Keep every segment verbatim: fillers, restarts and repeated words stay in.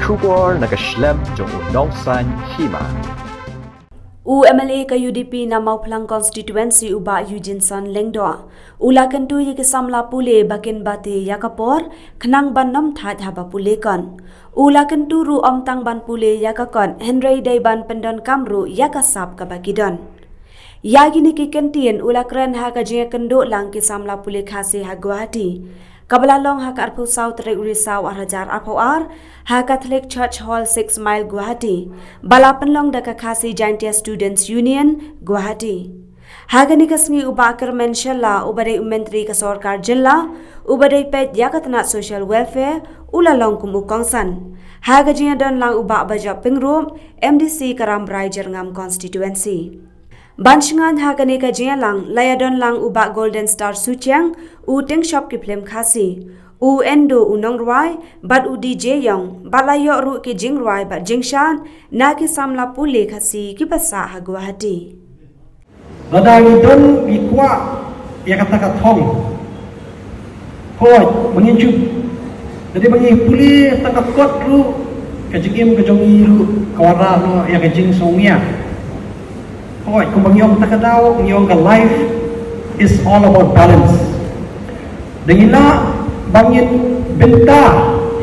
Khubor na ka shlem jong u Nongsaiñ Hima. U M L A ka U D P na Mawphlang Constituency u Bah Eugeneson Lyngdoh u la kyntu ïa ki samla pule ba kin bat ïa ka por khnang ban ym thait haba pule kot. U la kyntu ruh ym tang ban pule ïa ka kot hynrei dei ban pyndonkam ruh ïa ka sap kaba ki don. Ïa kine ki kyntien u la kren ha ka jingïakynduh lang ki samla pule Khasi ha Guwahati, kaba la long ha ka arphew saw tarik u Risaw ar hajar arphew ar ha Catholic Church Hall, Six Mile, Guwahati, ba la pynlong da ka Khasi Jaintia Students Union, Guwahati. Ha kane ka sngi u Bah Kyrmen Shylla uba dei u Myntri ka sorkar jylla uba dei peit ïa ka tnat Social Welfare u la long kum u kongsan. Ha ka jingïadon lang u Bah Bajop Pyngrope, M D C ka Rambrai Jyrngam Constituency. Ban shngaiñ ha kane ka jingïalang la ïadon lang u Bah Golden Star Suchiang, u tyngshop ki phlim Khasi, u Endo u nongrwai bad u D J Yong, bad la ïoh ruh ki jingrwai bad jingshad na ki samla pule Khasi kiba sah ha Guwahati. Lada ngi don ngi kwah ïa kata ka thong, hooid, ba ngin ju, lada ba ngi pule tang ka kot ruh, ka jingim ka jong ngi ruh ka wanrah noh ïa ka jingsngewsih. Hooid, kumba ngi ong ta ka daw, ngi ong ka life is all about balance. Da ngi lah ba ngin bynta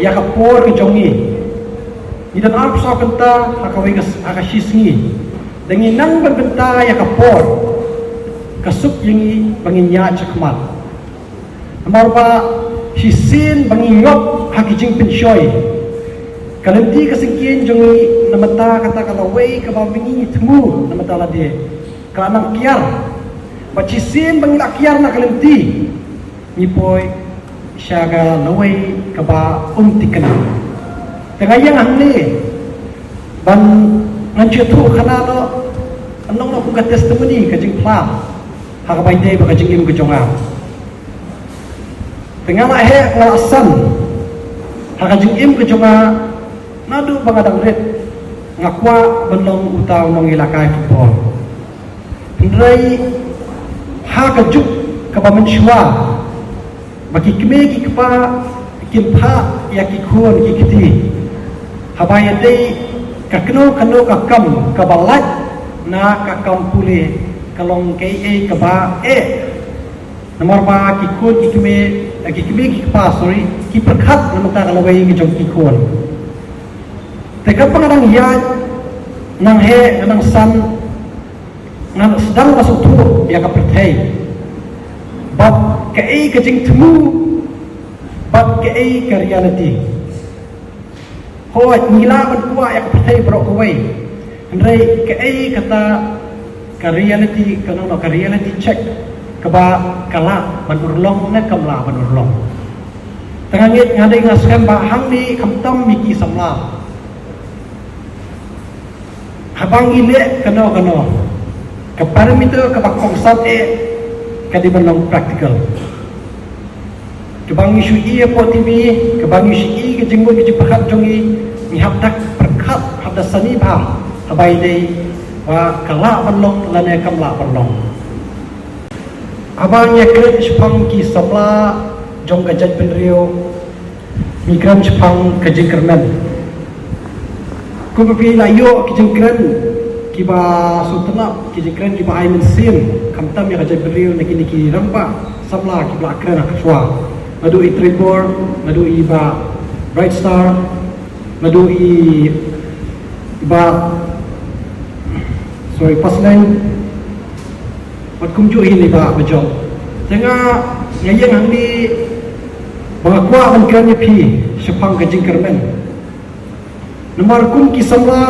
ïa ka por ka jong ngi. Ngi don arphew saw kynta ha kawei ka s-, ha ka shi sngi. Da ngi nang ban bynta ïa ka por, ka suk ïa ngi ba ngin ïaid shakhmat. Namar ba shisien ba ngi ngop ha ki jingpynshoi, ka lynti ka syngkien jong ngi na bynta kata ka lawei kaba ma ngi ngi thmu na bynta lade ka la nang kiar. Bad shisien ba ngi la kiar na ka lynti, ngi poi sha ka lawei kaba um thikna. Te nga ïeng hangne ban ngan shu ïathuh khana noh, ngan long noh kum ka testimony, ka jingphla ha kaba ïadei bad ka jingim ka jong nga. Te nga la heh, nga la san ha ka jingim ka jong nga, naduh ba nga dang rit nga kwah ban long uta u nongïalehkai football. Hynrei ha ka juk kaba mynshuwa ba ki kmie ki kpa kin phah ïa ki khun ki kti, haba ïadei ka kano kano ka kam kaba lait na ka kam pule, ka long kaei kaei kaba eh. Namar ba ki khun ki kmie, eh, ki kmie ki kpa, sorry, ki pyrkhat na bynta ka lawei ka jong ki khun. Te katba nga dang ïaid, nang heh, nang san, ngan sdang ba sngewthuh ïa ka pyrthei, bad kaei ka jingthmu, bad kaei ka reality. Hooid, ngi lah ban kwah ïa ka pyrthei baroh kawei, hynrei kaei kata ka reality, ka nongno ka reality check, kaba ka lah ban urlong ne kam lah ban urlong. Te nga ngeit, nga dei nga skhem ba hangne khamtam ïa ki samla, haba ngi leh kano kano, ka parameter kaba kongsan eh ka dei ban long practical. Kaba ngi shu ïohi hapoh T V, kaba ngi shu ïohi ka jingmut ka jingpyrkhat jong ngi, ngi hap da pyrkhat, hap da sani bha haba ïadei ba ka lah ban long lane kam lah ban long. Haba ngi ïakren shaphang ki samla jong ka jaitbynriew, ngi kren shaphang ka jingkyrmen. Kumba phi la ïoh ki jingkren kiba sngewtynnat, ki jingkren kiba ai mynsiem, khamtam ïa ka jaitbynriew na kine ki rangbah samla kiba la kren ha ka shuwa. Naduh i Trevor, naduh i Bah Bright Star, naduh i Bah, sorry, Pasleng, bad kumjuh hi i Bah Bajop. Te nga, nga ïeng hangne ba nga kwah ban kren ïa phi shaphang ka jingkyrmen. Namar kum ki samla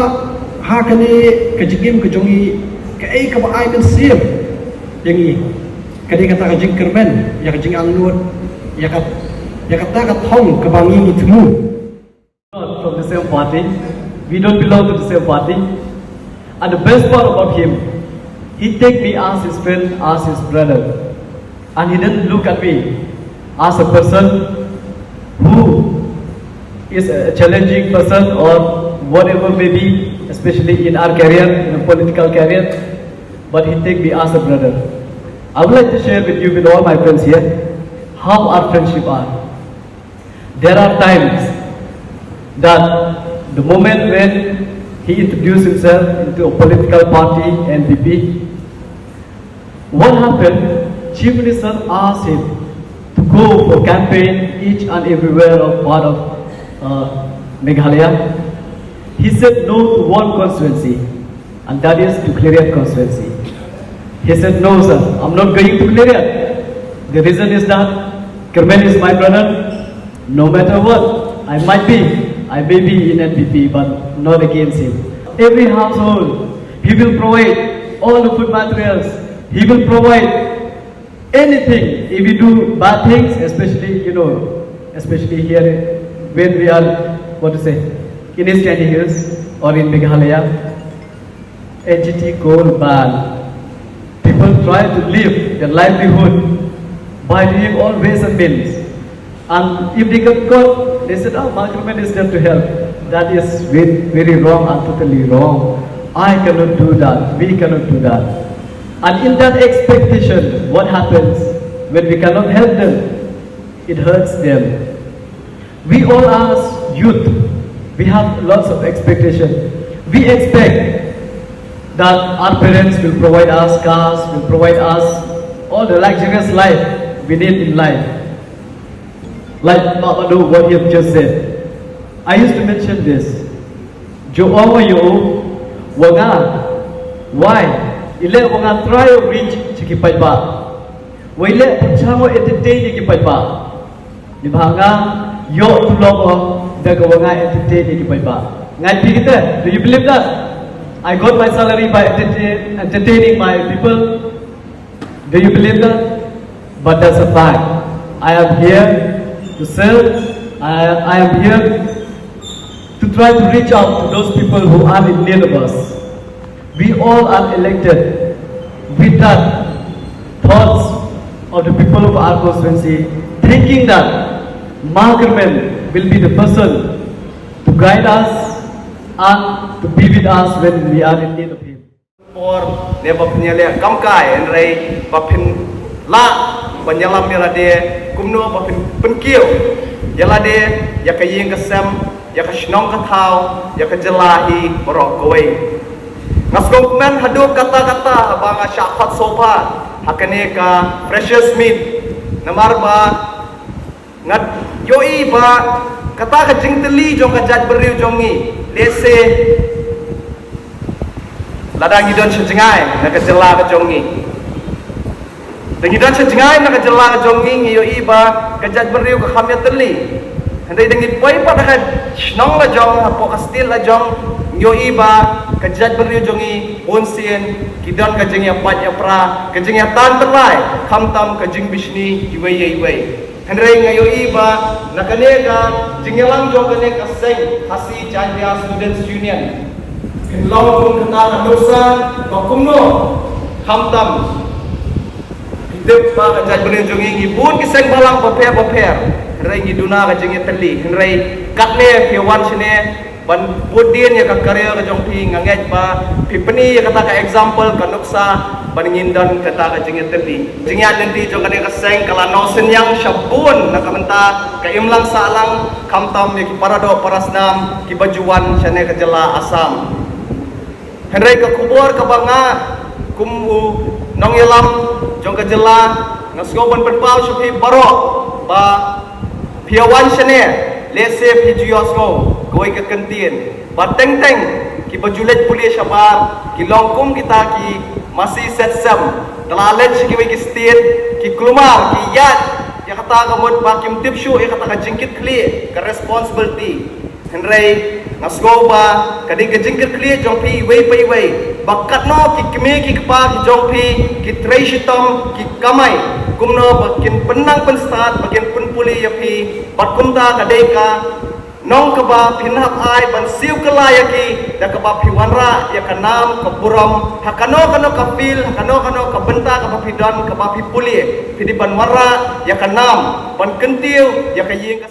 ha kane ka jingim ka jong ngi, kaei kaba ai mynsiem ïa ngi, ka dei kata ka jingkyrmen, ïa ka jingangnud, ïa ka, ïa kata ka thong kaba ngi ngi thmu. Not from the same party. We don't belong to the same party. And the best part about him, he take me as his friend, as his brother. And he didn't look at me as a person who is a challenging person or whatever may be, especially in our career, in a political career. But he take me as a brother. I would like to share with you, with all my friends here, how our friendship are. There are times that The moment when he introduced himself into a political party, N P P, what happened? Chief Minister asked him to go for campaign each and everywhere of part of uh, Meghalaya. He said no to one constituency, and that is to Khliehriat constituency. He said, "No, sir, I'm not going to Khliehriat. The reason is that Kyrmen is my brother. No matter what, I might be, I may be in N P P, but not against him. Every household, he will provide all the food materials. He will provide anything. If we do bad things, especially, you know, especially here when we are, what to say, in East Jaintia Hills or in Meghalaya, N G T coal ban. People try to live their livelihood by doing all ways and means. And if they get caught, they said, "Oh, Mah Kyrmen is there to help." That is very, very wrong and totally wrong. I cannot do that. We cannot do that. And in that expectation, what happens when we cannot help them? It hurts them. We all as youth, we have lots of expectation. We expect that our parents will provide us cars, will provide us all the luxurious life we need in life. Like Bah Badu, what he have just said. I used to mention this. Jo ong wa yo, wa nga, why? Ile wa nga try rich chi ki paidbah. Wa ile pyrchang entertain ki paidbah. Ni ba nga ïoh tulop da ka wa nga entertain ïa ki paidbah. Ngai phi kita, do you believe that? I got my salary by entertain, entertaining my people. Do you believe that? But that's a fact. I am here to serve. I, I am here to try to reach out to those people who are in need of us. We all are elected with that thoughts of the people of our constituency, thinking that Mah Kyrmen will be the person to guide us and to be with us when we are in need of him. Por ne ba phin ïaleh kam kai, hynrei ba phin lah ban ïalam ïa lade kumno ba phin pynkiew ïa lade, ïa ka ïing ka sem, ïa ka shnong ka thaw, ïa ka jylla hi baroh kawei. Nga sngewkmen haduh katta katta ba nga shah khot sngewbha ha kane ka Freshers Meet, namar ba nga ïohi ba kata ka jingtylli jong ka jaitbynriew jong ngi, lehse lada ngi don sha jngai na ka jylla ka jong ngi. Da ngi don sha jngai na ka jylla ka jong ngi, ngi ïohi ba ka jaitbynriew ka kham ïatylli. Hynrei da ngi poi pat ha ka shnong la jong, hapoh ka state la jong, ngi ïohi ba ka jaitbynriew jong ngi bunsien ki don ka jingïapait ïapra, ka jingïatan tyllai, khamtam ka jingbishni iwei ïa iwei. Hynrei nga ïohi ba na kane ka jingïalang jong kane ka seng Khasi Jaintia Students Union, phin long kum kata ka nuksa ba kumno khamtam. Phi tip ba ka jaitbynriew jong ngi, ngi bun ki seng bhalang bapher bapher, hynrei ngi duna ka jingïatylli. Hynrei katne phi wan shane ban bud dien ïa ka career ka jong phi, nga ngeit ba phi pyni ïa kata ka example, ka nuksa, ban ngin don kata ka jingïatylli. Jingïaid lynti jong kane ka seng ka la nang synñiang sha bun na ka bynta ka imlang sahlang, khamtam ïa ki paradoh parasnam kiba ju wan shane ka jylla Assam. Hynrei ka khubor kaba nga kum u nongïalam jong ka jylla nga sngew ban pynpaw sha phi baroh ba phi ïa wan shane, lehse phi ju ïohsngew kawei ka kyntien ba teng teng kiba ju leit pule shabar ki long kum kita ki masi set sem. Te la leit sha kiwei ki state, ki kulmar, ki ïaid ïa kata ka mut ba kim tip shuh ïa kata ka jingkitkhlieh, ka responsibility. Hynrei nga sngew ba ka dei ka jingkitkhlieh jong phi iwei pa iwei ba katno ki kmie ki kpa ki jong phi ki trei shitom, ki kamai, kumno ba kin pynnang pynstad, ba kin pynpule ïa phi. Bad kumta ka dei ka nong kaba phin hap ai ban siew kylla ïa ki da kaba phi wanrah ïa ka nam ka burom ha kano kano ka field, ha kano kano ka bynta kaba phi don, kaba phi pule. Phi dei ban wanrah ïa ka nam, ban kyntiew ïa ka ïing ka